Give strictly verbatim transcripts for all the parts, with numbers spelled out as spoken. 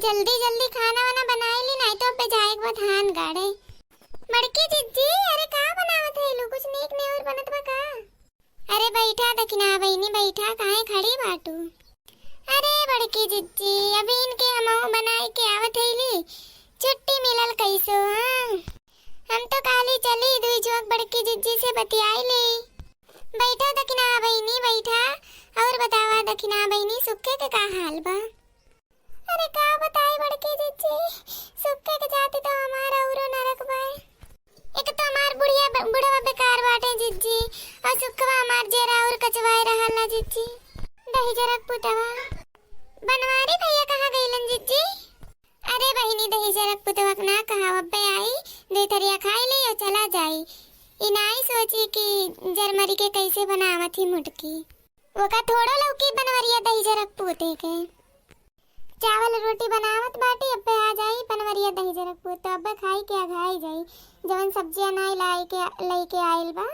जल्दी जल्दी खाना वाना बनाई ली, नाहीं तो अब्बे जाए के बा धान गाड़े। बड़की जिज्जी, अरे का बनावत हइलू? कुछ नीक नेउर बनत बा का? अरे बैठा दखिना बहिनी, बैठा, काहे खड़ी बाटू? अरे बड़की जिज्जी, अभी इनके हमहू बनाई के आवत हइली, छुट्टी मिलल कैसो, हाँ? हम तो कहली चली दुई जुवक बड़की जिज्जी से बतियाई ली। बैठा दखिना बहिनी, बैठा। और बतावा दखिना बहिनी, सुक्खे के का हाल बा? अरे का बताई बड़की जिज्जी, सुक्खे के जाति तो हमार औरो नरक बा। एक तो हमार बुढ़िया ब-, बुढ़वा बेकार बाटे जिज्जी, और सुखवा हमार जेरा और कचवाए रहल ना जिज्जी। दही जरक पुतवा। बनवारी भैया कहाँ गइलन जिज्जी? अरे बहिनी, दही जरक पुतवा के ना कहा, अब्बे आई, दुई थरिया खाई ले और चला जाई। ई नाई सोची कि जरमरी के कैसे बनावत ही मुटकी। ओका थोड़ो लौकी बनवरिया दही जरक पूते के। चावल रोटी बनावत बाटी, अब्बे आ जाई बनवरिया दही जरक पूत, तो अब्बे खाई के अघाई जाई। जवन सब्जियां नाई लाई के, लई के आइल बा,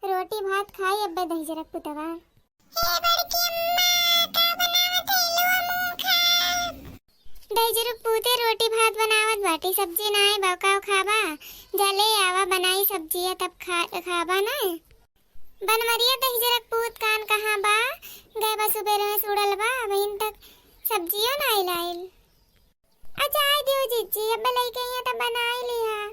रोटी भात खाई अब्बे दही जरक पुतवा। हे बड़की अम्मा, का बनावत है लो मुँह खा? दही जरक पूते रोटी भात बनावत बाटी, सब्जी नाई बा, का खाबा? जा ले आवा बनाई सब्जिया तब खा, खाबा ना। बनवरिया दही जरक पूत कान कहाँ बा? गए बा सुबेरे में से उड़ल बा, अबहिन तक सब्जियो नाई लाइल। अच्छा, आए दियो जिज्जी, अब लइके अइहें तब बनाई लिहा।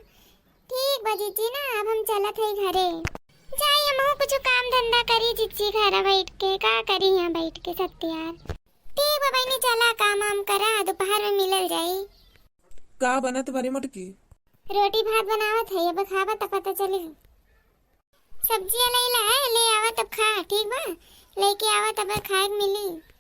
ठीक बा जिज्जी ना, अब हम चलत हई घरे। जाई हमहू कुछ काम धंधा करी जिज्जी, घरा बैठ के का करी यहाँ बैठ के सत्यार। ठीक बा बहिनी, चला काम वाम करा, दोपहर में मिलल जाई। का बनत बा रे मोटकी? रोटी भात बनावत है, अब खाबा तब पता चली। सब्जिया लइला है, ले आवा तब खा, ठीक बा? लइके आवा तब खाए के मिली।